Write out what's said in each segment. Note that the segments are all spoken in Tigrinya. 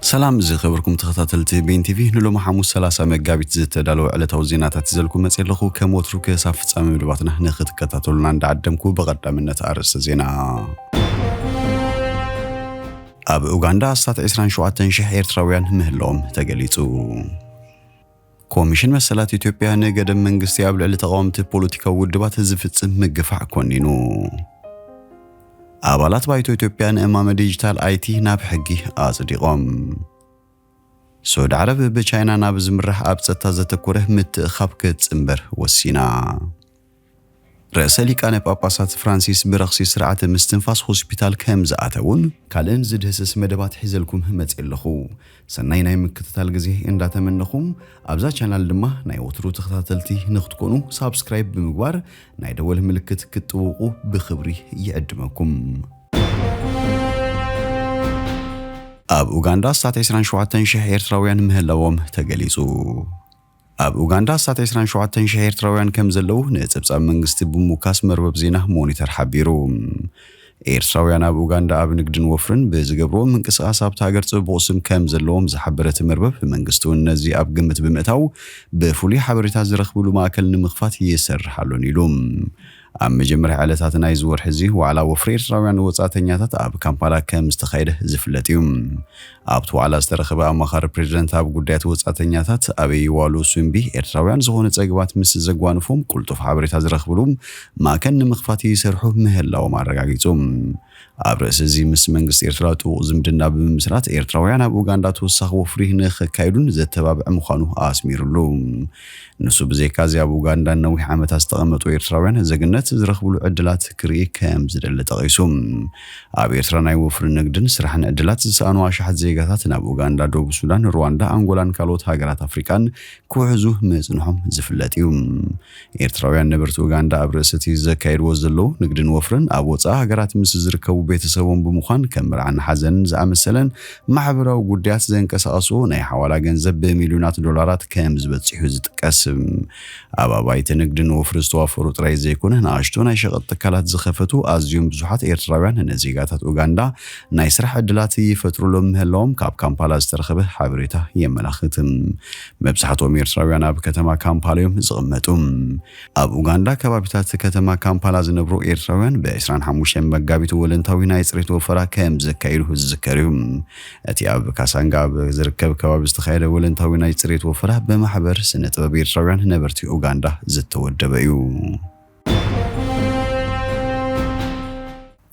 ሰላም ዝኸበርኩም ተኸታተልቲ ቤን ቲቪ፣ ንሎሚ ሓሙስ ሰላሳ መጋቢት ዝተዳለወ ዕለታዊ ዜናታት ይዘልኩም መፅእ ኣለኹ። ከም ወትሩ ክሳብ ፍጻሜ መደባትና ንኽትከታተሉና እንዳዓደምኩ፣ ብቐዳምነት ኣርእስተ ዜና። ኣብ ኡጋንዳ ኣስታት ዕስራን ሸውዓተን ሽሕ ኤርትራውያን ምህላዎም ተገሊጹ። ኮሚሽን መሰላት ኢትዮጵያ ንገደብ መንግስቲ ኣብ ልዕሊ ተቓወምቲ ፖለቲካዊ ውድባት ዝፍጽም ምግፋዕ ኮኒኑ። ኣባላት ባይቶ ኢትዮጵያ ንእማመ ዲጂታል ኣይቲ ናብ ሕጊ ኣጽዲቖም። ስዑዲ ዓረብ ብቻይና ናብ ዝምራሕ ኣብ ጸጥታ ዘተኮረ ምትእኻብ ክትጽንበር ወሲና። ርእሰ ሊቃነ ጳጳሳት ፍራንሲስ ብረኽሲ ስርዓተ ምስትንፋስ ሆስፒታል ከም ዝኣተውን ካልእን ዝድህስስ መደባት ሒዘልኩም መጽእ ኣለኹ። ሰናይ ናይ ምክትታል ግዜ እንዳተመነኹም፣ ኣብዛ ቻናል ድማ ናይ ወትሩ ተኸታተልቲ ንክትኮኑ ሳብስክራይብ ብምግባር ናይ ደወል ምልክት ክትጥውቑ ብኽብሪ ይዕድመኩም። ኣብ ኡጋንዳ ኣስታት ዕስራን ሸውዓተን ሽሕ ኤርትራውያን ምህላዎም ተገሊጹ። ኣብ ኡጋንዳ ኣስታት ዕስራን ሸውዓተን ሽሕ ኤርትራውያን ከም ዘለዉ ንጸብጻብ መንግስቲ ብምውካስ መርበብ ዜና ሞኒተር ሓቢሩ። ኤርትራውያን ኣብ ኡጋንዳ ኣብ ንግድን ወፍርን ብዝገብርዎ ምንቅስቓስ ኣብታ ሃገር ጽቡቕ ስም ከም ዘለዎም ዝሓበረ እቲ መርበብ፣ መንግስቲ እውን ነዚ ኣብ ግምት ብምእታው ብፍሉይ ሓበሬታ ዝረኽብሉ ማእከል ንምኽፋት ይሰርሕ ኣሎን ኢሉ። ኣብ መጀመርያ ዕለታት ናይዚ ወርሒ እዚ ዋዕላ ወፍሪ ኤርትራውያን ወጻእተኛታት ኣብ ካምፓላ ከም ዝተኻየደ ዝፍለጥ እዩ። ኣብቲ ዋዕላ ዝተረኸበ ኣማኻሪ ፕሬዚደንት ኣብ ጉዳያት ወጻእተኛታት ኣበይ ዋሉ ሱምቢ፣ ኤርትራውያን ዝኾነ ጸገማት ምስ ዘጓንፎም ቅልጡፍ ሓበሬታ ዝረኽብሉ ማእከል ንምኽፋት ይሰርሑ ምህላዎም ኣረጋጊጹ። ኣብ ርእሲ እዚ ምስ መንግስቲ ኤርትራ ጥቡቕ ዝምድና ብምምስራት ኤርትራውያን ኣብ ኡጋንዳ ተወሳኺ ወፍሪ ንኸካይዱን ዘተባብዕ ምዃኑ ኣስሚሩሉ። ንሱ ብዘይካ እዚ ኣብ ኡጋንዳ ነዊሕ ዓመታት ዝተቐመጡ ኤርትራውያን ዜግነት ዝረኽብሉ ዕድላት ክርኢ ከም ዝደሊ ጠቒሱ። ኣብ ኤርትራ ናይ ወፍሪ ንግድን ስራሕን ዕድላት ዝሰኣኑ ኣሽሓት ዜጋታት ናብ ኡጋንዳ፣ ደቡብ ሱዳን፣ ሩዋንዳ፣ ኣንጎላን ካልኦት ሃገራት ኣፍሪቃን ክውሕዙ ምጽንሖም ዝፍለጥ እዩ። ኤርትራውያን ነበርቲ ኡጋንዳ ኣብ ርእሲ እቲ ዘካየድዎ ዘለዉ ንግድን ወፍርን ኣብ ወጻኢ ሃገራት ምስ ዝርከቡ ቤተሰቦም ብምዃን ከም መርዓን ሓዘንን ዝኣመሰለን ማሕበራዊ ጉዳያት ዘንቀሳቐስዎ ናይ ሓዋላ ገንዘብ ብሚልዮናት ዶላራት ከም ዝበጽሑ ዝጥቀስ። ኣብ ኣባይቲ ንግድን ወፍሪ ዝተዋፈሩ ጥራይ ዘይኮነ ንኣሽቱ ናይ ሸቐጥ ትካላት ዝኸፈቱ ኣዝዮም ብዙሓት ኤርትራውያን ንዜጋታት ኡጋንዳ ናይ ስራሕ ዕድላት ይፈጥሩሎም ምህላዎም ካብ ካምፓላ ዝተረኸበ ሓበሬታ የመላኽት። መብዛሕትኦም ኤርትራውያን ኣብ ከተማ ካምፓላ እዮም ዝቕመጡ። ኣብ ኡጋንዳ ከባቢታት ከተማ ካምፓላ ዝነብሩ ኤርትራውያን ብ ዕስራን ሓሙሽተን መጋቢት ወለንታዊ ናይ ጽሬት ወፈራ ከም ዘካይዱ ዝዝከር እዩ። እቲ ኣብ ካሳንጋ ኣብ ዝርከብ ከባቢ ዝተኻየደ ወለንታዊ ናይ ጽሬት ወፈራ ብማሕበር ስነ ጥበብ ኤርትራውያን ነበርቲ ኡጋንዳ ዝተወደበ እዩ።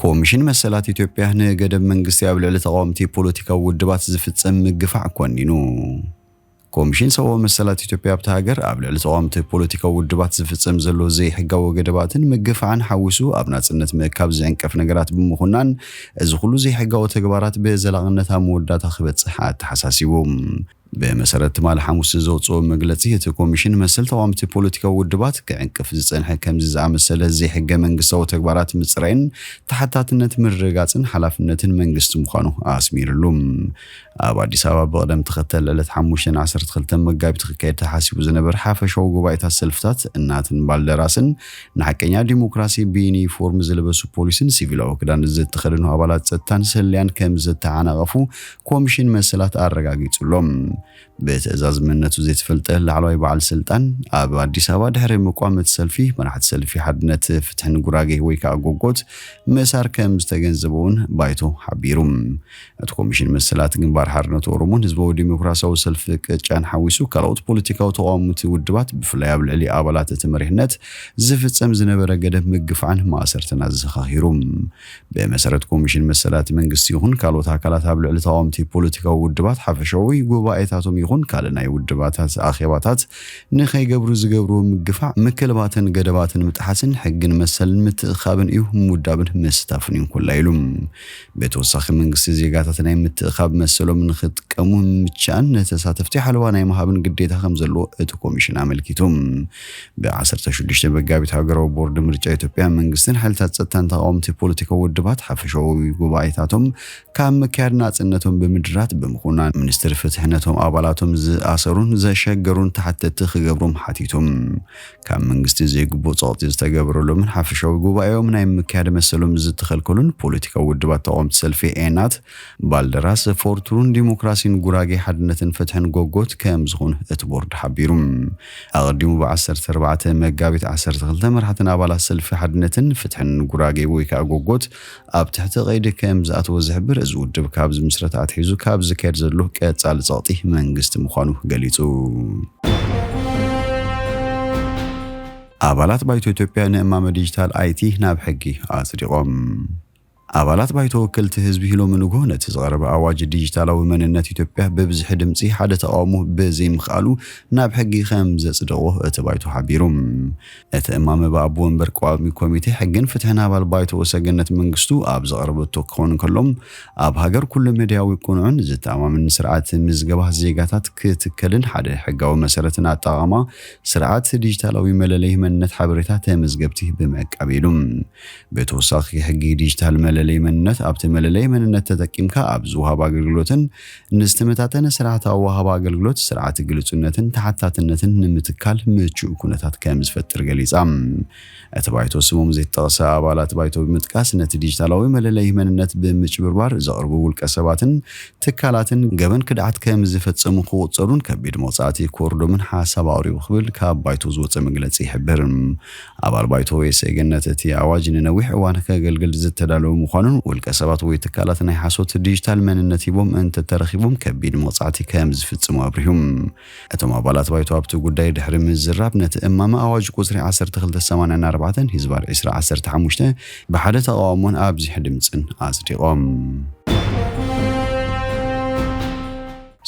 ኮሚሽን መሰላት ኢትዮጵያ ንገደብ መንግስቲ ኣብ ልዕሊ ተቓወምቲ ፖለቲካዊ ውድባት ዝፍጸም ምግፋዕ ኮኒኑ። ኮሚሽን ሰብኣዊ መሰላት ኢትዮጵያ ኣብታ ሃገር ኣብ ልዕሊ ተቓወምቲ ፖለቲካዊ ውድባት ዝፍጸም ዘሎ ዘይሕጋዊ ገደባትን ምግፋዕን ሓዊሱ ኣብ ናጽነት ምእካብ ዝዕንቀፍ ነገራት ብምኹናን፣ እዚ ኩሉ ዘይሕጋዊ ተግባራት ብዘላቕነት ኣብ መወዳእታ ክበጽሕ ኣተሓሳሲቡ። ብመሰረት ትማሊ ሓሙስ ዘውፅኦ መግለፂ፣ እቲ ኮሚሽን መሰል ተቓወምቲ ፖለቲካዊ ውድባት ክዕንቅፍ ዝፀንሐ ከምዚ ዝኣመሰለ ዘይሕገ መንግስታዊ ተግባራት ምፅራይን ተሓታትነት ምርግጋፅን ሓላፍነትን መንግስቲ ምዃኑ ኣስሚርሉ። ኣብ ኣዲስ ኣበባ ብቕደም ተኸተል ዕለት ሓሙሽተን ዓሰርተ ክልተን መጋቢት ክካየድ ተሓሲቡ ዝነበረ ሓፈሻዊ ጉባኤታት ሰልፍታት እናትን ባልደራስን ንሓቀኛ ዲሞክራሲ ብዩኒፎርም ዝለበሱ ፖሊስን ሲቪላዊ ክዳን ዝተኸደኑ ኣባላት ጸጥታን ሰልያን ከም ዝተዓናቐፉ ኮሚሽን መሰላት ኣረጋጊጹ ኣሎ። ብትእዛዝ መንነቱ ዘይተፈልጠ ላዕለዋይ በዓል ስልጣን ኣብ ኣዲስ ኣበባ ድሕሪ ምቋም እቲ ሰልፊ፣ መራሕቲ ሰልፊ ሓድነት ፍትሕን ጉራጌ ወይ ከዓ ጎጎት ምእሳር ከም ዝተገንዘበ እውን ባይቶ ሓቢሩ። እቲ ኮሚሽን መሰላት ግንባር ሓርነት ኦሮሞን ህዝባዊ ዲሞክራሲያዊ ሰልፊ ቅጫን ሓዊሱ ካልኦት ፖለቲካዊ ተቃወምቲ ውድባት ብፍላይ ኣብ ልዕሊ ኣባላት እቲ መሪሕነት ዝፍጸም ዝነበረ ገደብ ምግፋዕን ማእሰርትን ኣዘኻኺሩ። ብመሰረት ኮሚሽን መሰላት መንግስቲ ይኹን ካልኦት ኣካላት ኣብ ልዕሊ ተቃወምቲ ፖለቲካዊ ውድባት ሓፈሻዊ ጉባኤታቶም ይኹን ካልእ ናይ ውድባታት ኣኼባታት ንኸይገብሩ ዝገብርዎ ምግፋዕ፣ ምክልባትን ገደባትን ምጥሓስን ሕግን መሰልን ምትእኻብን እዩ፣ ምውዳብን ምስታፍን እዩ ኩላ ኢሉ። ብተወሳኺ መንግስቲ ዜጋታት ናይ ምትእኻብ መሰሎም ንኽጥቀሙ ምቻን ንተሳተፍቲ ሓለዋ ናይ ምሃብን ግዴታ ከም ዘለዎ እቲ ኮሚሽን ኣመልኪቱ። ብ ዓሰርተ ሽዱሽተ መጋቢት ሃገራዊ ቦርድ ምርጫ ኢትዮጵያ መንግስትን ሓይልታት ጸጥታን ተቃወምቲ ፖለቲካዊ ውድባት ሓፈሻዊ ጉባኤታቶም ካብ ምክያድ ናጽነቶም ብምድራት ብምኹናን ሚኒስትሪ ፍትሒ ነቶም ኣባላቶም ዝኣሰሩን ዘሸገሩን ተሓተቲ ክገብሮም ሓቲቶም። ካብ መንግስቲ ዘይግቡእ ጸቕጢ ዝተገበረሎምን ሓፈሻዊ ጉባኤኦም ናይ ምክያድ መሰሎም ዝተኸልከሉን ፖለቲካዊ ውድባት ተቓወምቲ ሰልፊ ኤናት፣ ባልደራስ፣ ፎርትሩን ዲሞክራሲን ጉራጌ ሓድነትን ፍትሕን ጎጎት ከም ዝኾኑ እቲ ቦርድ ሓቢሩ። ኣቐዲሙ ብ14 መጋቢት 12 መራሕትን ኣባላት ሰልፊ ሓድነትን ፍትሕን ጉራጌ ወይ ከዓ ጎጎት ኣብ ትሕቲ ቀይዲ ከም ዝኣተወ ዝሕብር እዚ ውድብ ካብ ዝምስረት ኣትሒዙ ካብ ዝካየድ ዘሎ ቀጻሊ ጸቕጢ መንግስቲ ምዃኑ ገሊጹ። ኣባላት ባይቶ ኢትዮጵያ ንእማመ ዲጂታል ኣይቲ ናብ ሕጊ ኣጽዲቖም። ኣባላት ባይቶ ወከልቲ ህዝቢ ሎሚ ንግሆ ነቲ ዝቐረበ ኣዋጅ ዲጂታላዊ መንነት ኢትዮጵያ ብብዝሒ ድምፂ ሓደ ተቓውሞ ብዘይምኽኣሉ ናብ ሕጊ ከም ዘጽደቑ እቲ ባይቶ ሓቢሩ። እቲ እማመ ብኣቦ ወንበር ቋሚ ኮሚቴ ሕግን ፍትሕን ኣባል ባይቶ ሰገነት መንግስቱ ኣብ ዘቕረበቶ ክኸውን ከሎም፣ ኣብ ሃገር ኩሉ መድያዊ ቅኑዕን ዝተኣማምን ስርዓት ምዝገባ ዜጋታት ክትከልን ሓደ ሕጋዊ መሰረትን ኣጠቓቕማ ስርዓት ዲጂታላዊ መለለይ መንነት ሓበሬታ ተመዝገብቲ ብምዕቃብ ኢሉ። ብተወሳኺ ሕጊ ዲጂታል መለለይ መንነት ኣብቲ መለለይ መንነት ተጠቂምካ ኣብ ዝወሃብ ኣገልግሎትን ንዝተመጣጠነ ስርዓት ኣወሃባ ኣገልግሎት ስርዓት ግልጹነትን ተሓታትነትን ንምትካል ምቹእ ኩነታት ከም ዝፈጥር ገሊጻ። እቲ ባይቶ ስሞም ዘይተጠቕሰ ኣባላት ባይቶ ብምጥቃስ ነቲ ዲጂታላዊ መለለይ መንነት ብምጭብርባር ዘቕርቡ ውልቀ ሰባትን ትካላትን ገበን ክድዓት ከም ዝፈጸሙ ክቑጸሩን ከቢድ መቕጻዕቲ ክወርዶምን ሓሳብ ኣቕሪቡ ክብል ካብ ባይቶ ዝወጸ መግለጺ ይሕብር። ኣባል ባይቶ ወይሰ ገነት እቲ ኣዋጅ ንነዊሕ እዋን ከገልግል ዝተዳለወ ምዃኑን ውልቀ ሰባት ወይ ትካላት ናይ ሓሶት ዲጂታል መንነት ሂቦም እንተተረኺቦም ከቢድ መቕጻዕቲ ከም ዝፍጽሙ ኣብሪሁ። እቶም ኣባላት ባይቶ ኣብቲ ጉዳይ ድሕሪ ምዝራብ ነቲ እማመ ኣዋጅ ቁጽሪ 1284 ህዝባር 2015 ብሓደ ተቓውሞን ኣብዚሕ ድምፅን ኣጽዲቖም።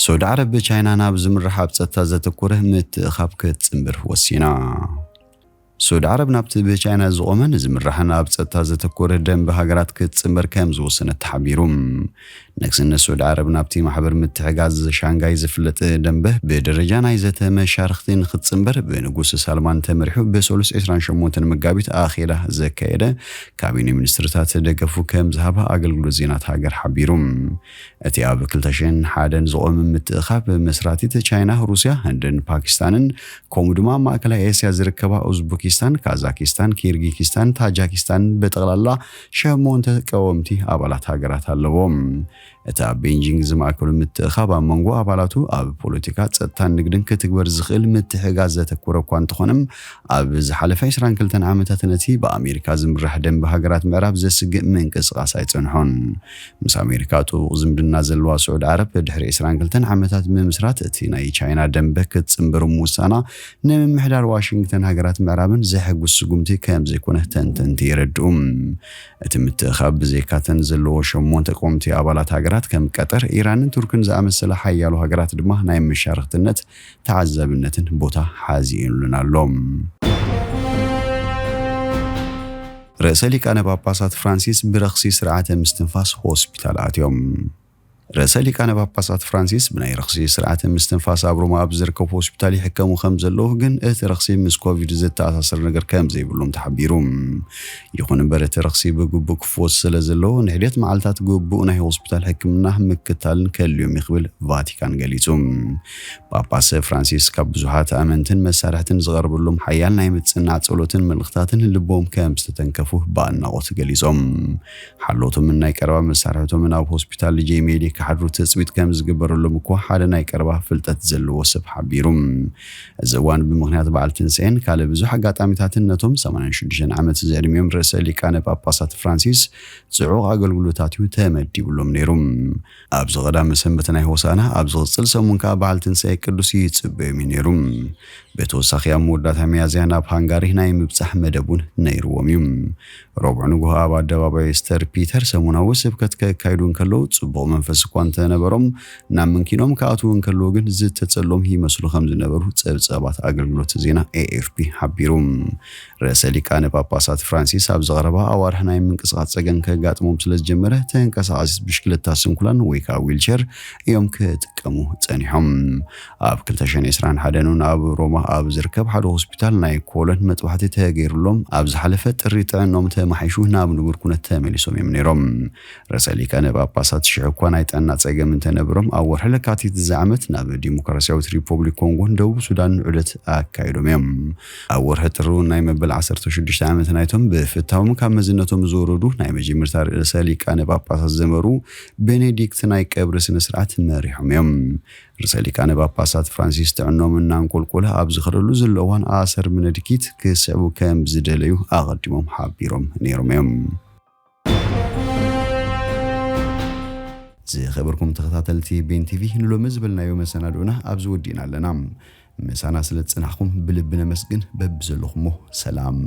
ሳውዲ ዓረብ ብቻይና ናብ ዝምራሕ ኣብ ጸጥታ ዘተኮረ ምትእኻብ ክትጽንብር ወሲና። ሳውዲ ዓረብ ናብቲ ብቻይና ዝቖመን ዝምራሕን ኣብ ጸጥታ ዘተኮረ ደንበ ሃገራት ክትጽንበር ከም ዝወሰነት ተሓቢሩ። ንግስነት ሳውዲ ዓረብ ናብቲ ማሕበር ምትሕጋዝ ሻንጋይ ዝፍለጥ ደንበ ብደረጃ ናይ ዘተ መሻርኽቲ ንክትጽንበር ብንጉስ ሳልማን ተመሪሑ ብሰሉስ 28 መጋቢት ኣኼዳ ዘካየደ ካቢነ ሚኒስትርታት ደገፉ ከም ዝሃባ ኣገልግሎት ዜናት ሃገር ሓቢሩ። እቲ ኣብ 2001 ዝቖመ ምትእኻብ መስራቲት ቻይና፣ ሩስያ፣ ህንድን ፓኪስታንን ከምኡ ድማ ኣብ ማእከላይ ኤስያ ዝርከባ ኡዝቡኪስታን፣ ካዛኪስታን፣ ኪርጊኪስታን፣ ታጃኪስታን ብጠቕላላ ሸሞንተ ቀወምቲ ኣባላት ሃገራት ኣለዎም። እቲ ኣብ ቤንጂንግ ዝማእከሉ ምትእኻብ ኣብ መንጎ ኣባላቱ ኣብ ፖለቲካ፣ ጸጥታን ንግድን ክትግበር ዝኽእል ምትሕጋዝ ዘተኮረ እኳ እንተኾነ፣ ኣብ ዝሓለፈ 22 ዓመታት ነቲ ብኣሜሪካ ዝምራሕ ደንበ ሃገራት ምዕራብ ዘስግእ ምንቅስቓስ ኣይጸንሖን። ምስ ኣሜሪካ ጥቡቕ ዝምድና ዘለዋ ስዑድ ዓረብ ድሕሪ 22 ዓመታት ምምስራት እቲ ናይ ቻይና ደንበ ክትጽንበር ምውሳና ንምምሕዳር ዋሽንግተን ሃገራት ምዕራብን ዘሐጉስ ስጉምቲ ከም ዘይኮነ ተንተንቲ የረድኡ። እቲ ምትእኻብ ብዘይካተን ዘለዎ ሸሞንተ ቀወምቲ ኣባላት ሃገራት ከም ቀጠር፣ ኢራንን ቱርክን ዝኣመሰለ ሓያሎ ሃገራት ድማ ናይ መሻርክትነት ተዓዛብነትን ቦታ ሓዚኡሉን ኣሎ። ርእሰ ሊቃነ ጳጳሳት ፍራንሲስ ብረኽሲ ስርዓተ ምስትንፋስ ሆስፒታል ኣትዮም። ርእሰ ሊቃነ ጳጳሳት ፍራንሲስ ብናይ ረኽሲ ስርዓተ ምስትንፋስ ኣብ ሮማ ኣብ ዝርከብ ሆስፒታል ይሕከሙ ከም ዘለዉ፣ ግን እቲ ረኽሲ ምስ ኮቪድ ዝተኣሳሰር ነገር ከም ዘይብሎም ተሓቢሩ። ይኹን እምበር እቲ ረኽሲ ብግቡእ ክፍወስ ስለ ዘለዎ ንሕድት መዓልታት ግቡእ ናይ ሆስፒታል ሕክምና ምክታልን ከልዮም እዩ ክብል ቫቲካን ገሊጹ። ጳጳስ ፍራንሲስ ካብ ብዙሓት ኣመንትን መሳርሕትን ዝቐርበሎም ሓያል ናይ ምጽናዕ ጸሎትን መልእኽታትን ልቦም ከም ዝተተንከፉ ብኣድናቖት ገሊጾም። ሓሎቶምን ናይ ቀረባ መሳርሕቶምን ኣብ ሆስፒታል ጄሜሊ ክሓድሩ ትጽቢት ከም ዝግበረሎም እኳ ሓደ ናይ ቀረባ ፍልጠት ዘለዎ ሰብ ሓቢሩ። እዚ እዋን ብምኽንያት በዓል ትንሳኤን ካልእ ብዙሕ ኣጋጣሚታትን ነቶም 86 ዓመት ዝዕድሚኦም ርእሰ ሊቃነ ጳጳሳት ፍራንሲስ ጽዑቕ ኣገልግሎታት እዩ ተመዲብሎም ነይሩ። ኣብዚ ቀዳመ ሰንበት ናይ ሆሳና፣ ኣብ ዝቕጽል ሰሙን ከኣ በዓል ትንሳኤ ቅዱስ ይጽበዮም እዩ ነይሩ። ብተወሳኺ ኣብ መወዳእታ ሚያዝያ ናብ ሃንጋሪ ናይ ምብጻሕ መደብ እውን ነይርዎም እዩ። ረቡዕ ንግሆ ኣብ ኣደባባይ ስተር ፒተር ሰሙናዊ ስብከት ከካይዱ እንከለዉ ጽቡቕ መንፈስ እኳ እንተነበሮም፣ ናብ መንኪኖም ክኣትዉ እንከለዉ ግን ዝተጸሎም ይመስሉ ከም ዝነበሩ ጸብጻባት ኣገልግሎት ዜና ኤኤፍፒ ሓቢሩ። ርእሰ ሊቃነ ጳጳሳት ፍራንሲስ ኣብ ዝቐረባ ኣዋርሕ ናይ ምንቅስቓስ ጸገም ከጋጥሞም ስለ ዝጀመረ፣ ተንቀሳቓሲት ብሽክለታ ስንኩላን ወይ ከዓ ዊልቸር እዮም ክጥቀሙ ጸኒሖም። ኣብ 2021 እውን ኣብ ሮማ ኣብ ዝርከብ ሓደ ሆስፒታል ናይ ኮሎን መጥባሕቲ ተገይሩሎም፣ ኣብ ዝሓለፈ ጥሪ ጥዕኖም ተማሒሹ ናብ ንቡር ኩነት ተመሊሶም እዮም ነይሮም። ርእሰ ሊቃነ ጳጳሳት ሽሕ እኳ ናይ ጥዕና ጸገም እንተነበሮም፣ ኣብ ወርሒ ለካቲት እዚ ዓመት ናብ ዲሞክራሲያዊት ሪፖብሊክ ኮንጎን ደቡብ ሱዳንን ዑደት ኣካይዶም እዮም። ኣብ ወርሒ ጥሪ እውን ናይ መበል ዓሰርተ ሽዱሽተ ዓመት ናይቶም ብፍታዎም ካብ መዝነቶም ዝወረዱ ናይ መጀመርታ ርእሰ ሊቃነ ጳጳሳት ዝነበሩ ቤኔዲክት ናይ ቀብሪ ስነ ስርዓት መሪሖም እዮም። ርእሰ ሊቃነ ጳጳሳት ፍራንሲስ ጥዕኖም እናንቆልቆለ ኣብ ዝኸደሉ ዘሎ እዋን ኣሰር ምነድኪት ክስዕቡ ከም ዝደለዩ ኣቐዲሞም ሓቢሮም ነይሮም እዮም። ዝኸበርኩም ተኸታተልቲ ቤን ቲቪ፣ ንሎሚ ዝበልናዮ መሰናድኦና ኣብዚ ወዲእና ኣለና። ምሳና ስለ ዝጸናሕኩም ብልቢ ነመስግን። በብዘለኹሞ ሰላም።